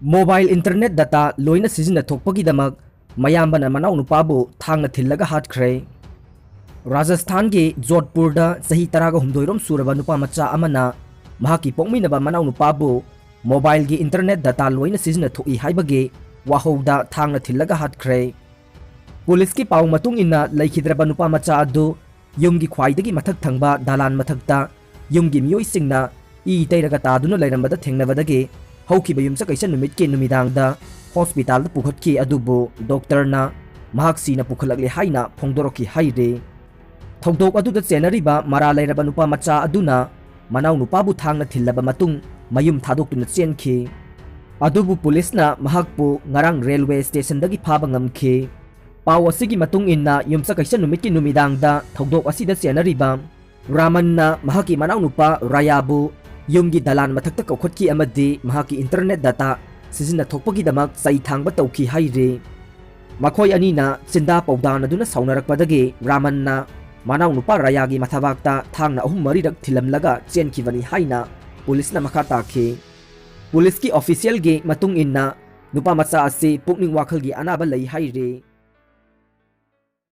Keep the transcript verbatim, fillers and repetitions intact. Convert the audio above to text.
Mobile internet data ꯂꯣꯏꯅ ꯁꯤꯖꯤꯟꯅꯊꯣꯛꯄꯒꯤꯗꯃꯛ ꯃꯌꯥꯝꯕꯅ ꯃꯅꯥꯎꯅꯨꯄꯥꯕꯨ ꯊꯥꯡꯅ ꯊꯤꯜꯂꯒ ꯍꯥꯠꯈ꯭ꯔꯦ꯫ ꯔꯥꯖꯁꯊꯥꯟꯒꯤ ꯖꯣꯙꯄꯨꯔꯗ ꯆꯍꯤ ꯇꯔꯥꯒ ꯍꯨꯝꯗꯣꯏꯔꯣꯝ ꯁꯨꯔꯕ ꯅꯨꯄꯥ ꯃꯆꯥ ꯑꯃꯅ ꯃꯍꯥꯛꯀꯤ ꯄꯣꯛꯃꯤꯟꯅꯕ ꯃꯅꯥꯎꯅꯨꯄꯥꯕꯨ mobileꯒꯤ internet data ꯂꯣꯏꯅ ꯁꯤꯖꯤꯟꯅꯊꯣꯛꯏ ꯍꯥꯏꯕꯒꯤ ꯋꯥꯍꯧꯗ ꯊꯥꯡꯅ ꯊꯤꯜꯂꯒ ꯍꯥꯠꯈ꯭ꯔꯦ꯫ ꯄꯨꯂꯤꯁꯀꯤ ꯄꯥꯎ ꯃꯇꯨꯡ ꯏꯟꯅ, ꯂꯩꯈꯤꯗ꯭ꯔꯕ ꯅꯨꯄꯥ ꯃꯆꯥ ꯑꯗꯨ ꯌꯨꯝꯒꯤ ꯈ꯭ꯋꯥꯏꯗꯒꯤ ꯃꯊꯛ ꯊꯪꯕ ꯗꯥꯂꯥꯟ ꯃꯊꯛꯇ ꯌꯨꯝꯒꯤ ꯃꯤꯑꯣꯏꯁꯤꯡꯅ ꯏ ꯇꯩꯔꯒ ꯇꯥꯗꯨꯅ ꯂꯩꯔꯝꯕꯗ ꯊꯦꯡꯅꯕꯗꯒꯤ ꯍꯧꯈꯤꯕ ꯌꯨꯝꯁꯀꯩꯁ ꯅꯨꯃꯤꯠꯀꯤ ꯅꯨꯃꯤꯗꯥꯡꯗ ꯍꯣꯁꯄꯤꯇꯥꯜꯗ ꯄꯨꯈꯠꯈꯤ, ꯑꯗꯨꯕꯨ ꯗꯣꯛꯇꯔꯅ ꯃꯍꯥꯛ ꯁꯤꯅ ꯄꯨꯈꯠꯂꯛꯂꯦ ꯍꯥꯏꯅ ꯐꯣꯡꯗꯣꯔꯛꯈꯤ ꯍꯥꯏꯔꯤ꯫ ꯊꯧꯗꯣꯛ ꯑꯗꯨꯗ ꯆꯦꯟꯅꯔꯤꯕ ꯃꯔꯥꯜ ꯂꯩꯔꯕ ꯅꯨꯄꯥ ꯃꯆꯥ ꯑꯗꯨꯅ ꯃꯅꯥꯎ ꯅꯨꯄꯥꯕꯨ ꯊꯥꯡꯅ ꯊꯤꯜꯂꯕ ꯃꯇꯨꯡ ꯃꯌꯨꯝ ꯊꯥꯗꯣꯛꯇꯨꯅ ꯆꯦꯟꯈꯤ꯫ ꯑꯗꯨꯕꯨ ꯄꯨꯂꯤꯁꯅ ꯃꯍꯥꯛꯄꯨ ꯉꯔꯥꯡ ꯔꯦꯜꯋꯦ ꯁ꯭ꯇꯦꯁꯟꯗꯒꯤ ꯐꯥꯕ ꯉꯝꯈꯤ꯫ ꯄꯥꯎ ꯑꯁꯤꯒꯤ ꯃꯇꯨꯡ ꯏꯟꯅ, ꯌꯨꯝꯁꯀꯩꯁ ꯅꯨꯃꯤꯠꯀꯤ ꯅꯨꯃꯤꯗꯥꯡꯗ ꯊꯧꯗꯣꯛ ꯑꯁꯤꯗ ꯆꯦꯟꯅꯔꯤꯕ ꯔꯥꯃꯟꯅ ꯃꯍꯥꯛꯀꯤ ꯃꯅꯥꯎꯅꯨꯄꯥ ꯔꯥꯌꯥꯕꯨ ꯌꯨꯝꯒꯤ ꯗꯂꯥꯟ ꯃꯊꯛꯇ ꯀꯧꯈꯠꯈꯤ ꯑꯃꯗꯤ ꯃꯍꯥꯛꯀꯤ internet data ꯁꯤꯖꯤꯟꯅꯊꯣꯛꯄꯒꯤꯗꯃꯛ ꯆꯩ ꯊꯥꯡꯕ ꯇꯧꯈꯤ ꯍꯥꯏꯔꯤ꯫ ꯃꯈꯣꯏ ꯑꯅꯤꯅ ꯆꯤꯟꯗꯥ ꯄꯧꯗꯥꯅꯗꯨꯅ ꯁꯥꯎꯅꯔꯛꯄꯗꯒꯤ ꯔꯥꯃꯟꯅ ꯃꯅꯥꯎꯅꯨꯄꯥ ꯔꯥꯌꯥꯒꯤ ꯃꯊꯕꯥꯛꯇ ꯊꯥꯡꯅ ꯑꯍꯨꯝ ꯃꯔꯤꯔꯛ ꯊꯤꯜꯂꯝꯂꯒ ꯆꯦꯟꯈꯤꯕꯅꯤ ꯍꯥꯏꯅ ꯄꯨꯂꯤꯁꯅ ꯃꯈꯥ ꯇꯥꯈꯤ꯫ ꯄꯨꯂꯤꯁꯀꯤ officialꯒꯤ ꯃꯇꯨꯡ ꯏꯟꯅ, ꯅꯨꯄꯥ ꯃꯆꯥ ꯑꯁꯤ ꯄꯨꯛꯅꯤꯡ ꯋꯥꯈꯜꯒꯤ ꯑꯅꯥꯕ ꯂꯩ ꯍꯥꯏꯔꯤ꯫